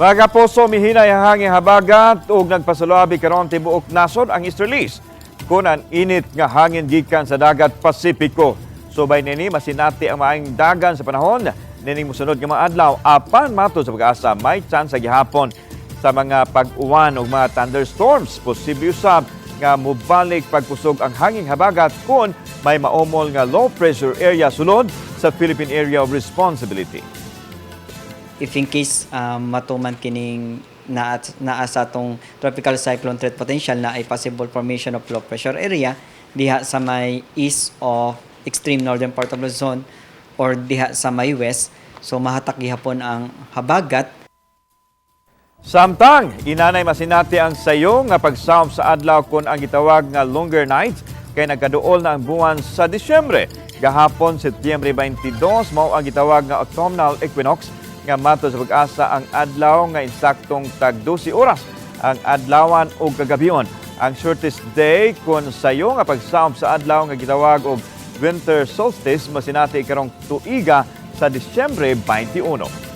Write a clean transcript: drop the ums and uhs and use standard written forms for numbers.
Mga kapuso, mihinay ang hangin habagat ug nagpasulabi karon tibuok nasod ang easterlies. Kun ang init nga hangin gikan sa dagat Pasipiko. Subay nini, masinati ang maayong dagan sa panahon nining mosunod nga mga adlaw, apan matod sa Pag-asa, may chance gihapon sa mga pag-uwan ug mga thunderstorms. Posible usab nga mobalik pagkusog ang hangin habagat kung may maumol nga low pressure area sulod sa Philippine Area of Responsibility. If in case matuman kining naa sa atong tropical cyclone threat potential na ay possible formation of low pressure area diha sa may east of extreme northern part of Luzon or diha sa may west, so mahatak gihapon ang habagat. Samtang, inanay masinati ang sayo nga pagsaop sa adlaw kon ang gitawag nga longer night kay nagkaduol na ang buwan sa Disyembre. Gahapon, Setyembre 22, mao ang gitawag nga autumnal equinox nga matod sa Pag-asa, ang adlaw nga insaktong tag 12 oras ang adlawan ug kagabion. Ang shortest day kon sayo nga pagsaop sa adlaw nga gitawag og winter solstice masinati karong tuiga sa Disyembre 21.